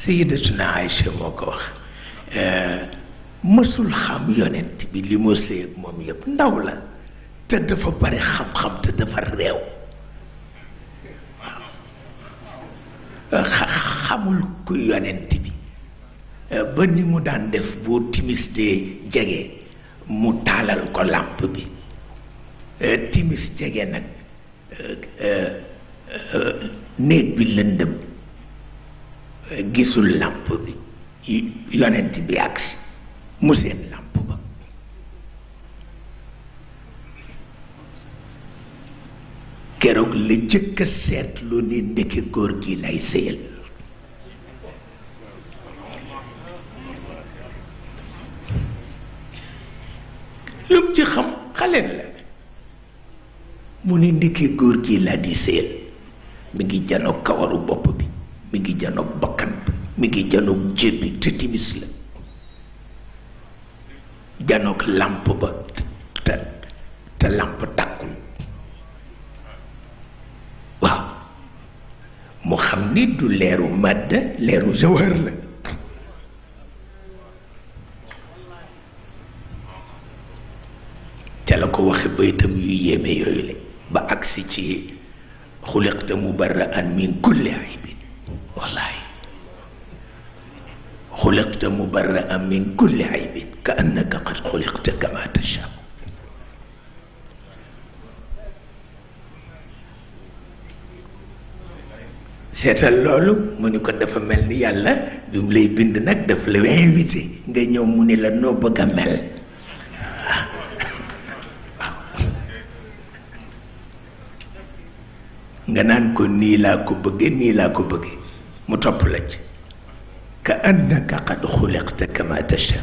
Sayyidatuna Aïcha moo ko wax mësul xam yonent bi li mu sëy ak moom yëpp ndaw la te dafa bari xam-xam te dafa réew xamul ku yonent bi ba ni mu daan def boo timis dee jege mu taalal ko làmp bi timis jege nag néeg bi lëndëm gisul làmp bi yonent bi agsi mu seen làmp ba keroog la jëkk a seetlu ni ndeke góor gi lay sëyal lu mu ci xam xale la mu ne ndeke góor gi laa di sëyal mi ngi janoog kawaru bopp bi mi ngi janoog bakkan bi mi ngi janoog jébbi te timis la janoog làmp ba te làmp tàkkul waaw mu xam ni du leeru màdd leeru jawhar la ca la ko waxe baytam yu yéeme yooyu la ba agsi ci xuliqta mubarra'an min kulli aybin wallahi xuliqta mubarra'an min kulli aybin ka annaka qad xuliqta kama tasha seetal loolu mu ni ko dafa mel ni yàlla bi mu lay bind nag daf la invité nga ñëw mu ni la noo bëgg a mel nga naan ko nii laa ko bëgge nii laa ko bëgge mu topp la ci ka annaka qad xuliqta kama tasha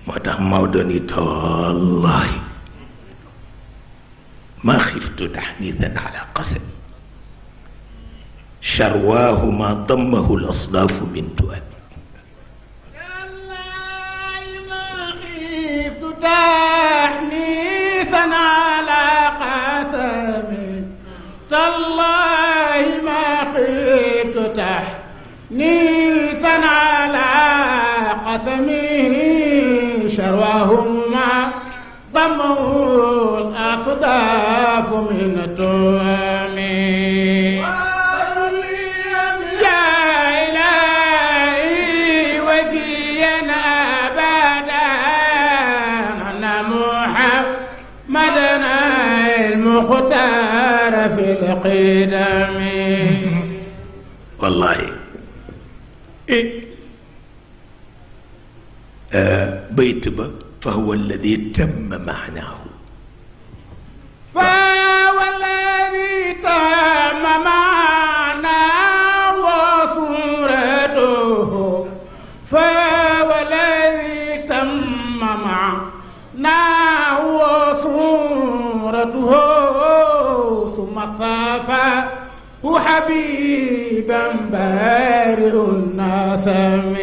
moo tax Maodo ni tallahi ma xiftu taxniidan ala qasam charwaahu ma dammahu l asdaafu min tuab تالله ما خفت تحنيثا على قسمه شرواهما ضمه الأصداف من التهم يا إلهي وجيا أبدا أن محمدنا المختار في القدم والله بيت فهو الذي تم معناه فهو الذي تم معناه وصورته فهو الذي تم معناه وصورته ثم صافى حبيبا بارئ النسم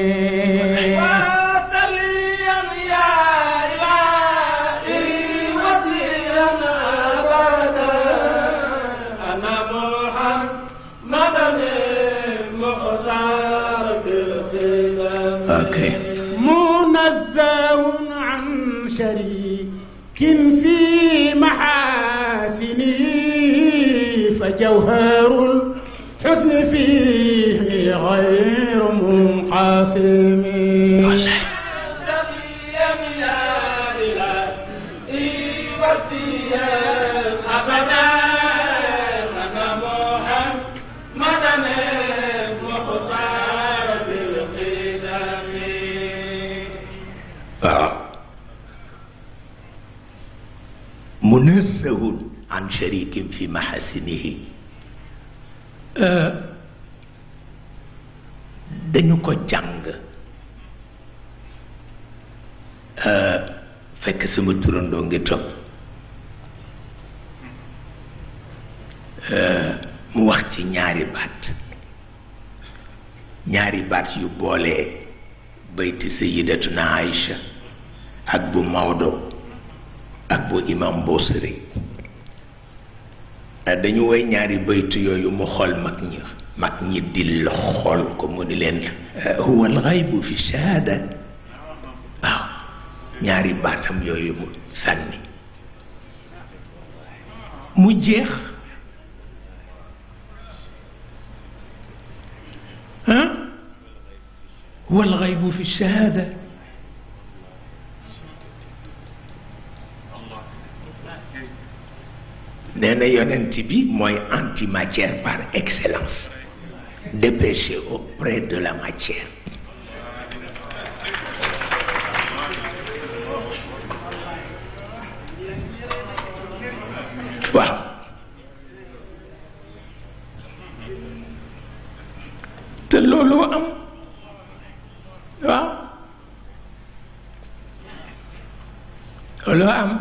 وسليا يا إلهي وسيا أبدا أنا محمدا المختار بالقدم منزه عن شريك في محاسنه فجوهر الحسن فيه غير منقسم سليا يا إلهي وسيا أبدا أنا محمدا المختار بالقدم منزه عن شريك في محاسنه dañu ko jàng fekk sama turandoo ngi toog mu wax ci ñaari baat yu boole bayti sayyidatuna Aïcha ak bu Maodo ak bu imam Bosri dañu woy ñaari baytu yooyu mu xool mag ñi dil xool ko mu ni leen huwa alxaybu fi shahada waaw ñaari baatam yooyu mu sànni mu jeex huwa alxaybu fi shahada nee na yonent bi mooy antimatière par excellence dépêché auprès de la matière waaw te loolu am waaw loolu am